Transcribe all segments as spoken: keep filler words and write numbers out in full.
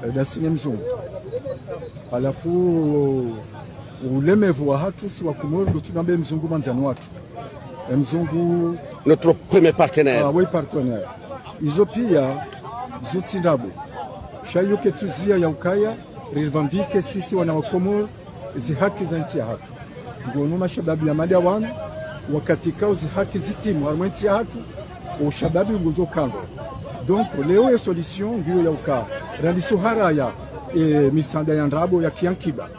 Eh, ndasi ne mzungu. Halafu, ulemevu wahatru si wa Komori, ndo tsunambe mzungu mwandzani watru. E mzungu Notre premier partenaire. Ah, oui, partenaire. Izo pia, zo tsi ndrabo. Sha iyo ketsuziya ya ukaya, revendiquer sisi wana wa Komori, zi haki za ntsi yahatru. Ngono mashababi ya mada wanu, wakati kao zi haki zitimu, harumwa entsi yahatru, o shababi ngudjo kandro. Donc, leo ye solution, ngiyo ya uka, randisuharaya, e, misaanda ya ndrabo ya kiankiba.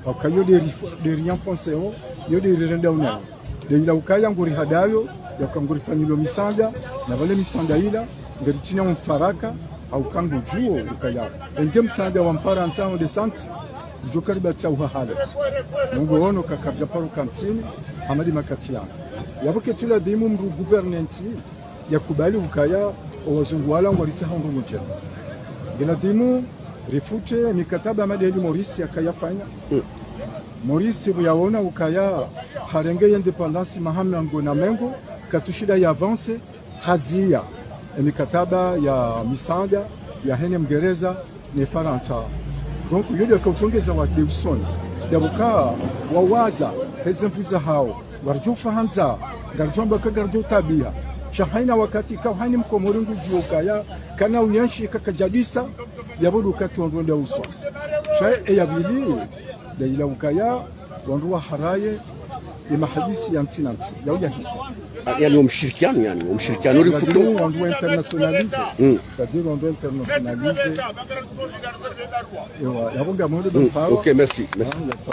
Hauka yo de ri-, de rienfoncer o, yo de rirenda unao. De ila ukaya ngurihadayo, yaka ngurifanyilo misaanda, na vale misaanda ila, ngeri tsina mfaraka, hauka ngudjuo ukaya. Enge msaanda wa Mfarantsa, onde santi, udjo karibatsa uhahale. Mungu ono kakabja paro kantsini, hamadi makati yanu. Yapvo ketsuladhimu mndru gouvernante, yakubali ukaya, o wazungu wala ngwaritsaha ndrongoo ndjema. Ngeladhimu, rifute mikataba madeli Maurice yakayafanya. Mm. Maurice pvo yaona ukaya, harenge ye indépendance maha mengo na mengo, katsushinda ya avancer, haziya, e mikataba ya misaanda, ya hene Mngereza, ne Farantsa. Donc, yo de kautsongeza wa de usoni. De buka wawaza, heze mvu zahao. Ngardjo fahandza, ngardjo amba ka ngardjo tabiha. Sha haina wakati ka haina mkomori ngudjuo ukaya, kana uyenshi kakadjadisa, yapvo ndo wakati wandru wende uswa. Sha e ya pvili, de ila ukaya, wandru waharaye, e mahadisi ya ntsi na ntsi, ya uyahisa. Ah, yani, o mshirikiano, yani, o mshirikiano uri futo. C'est-à-dire, wandru wa internationaliser. Mm. C'est-à-dire, wandru wa internationaliser. Ewa, yapvo ngamwendo. Mm. Ok, merci, merci. Ah,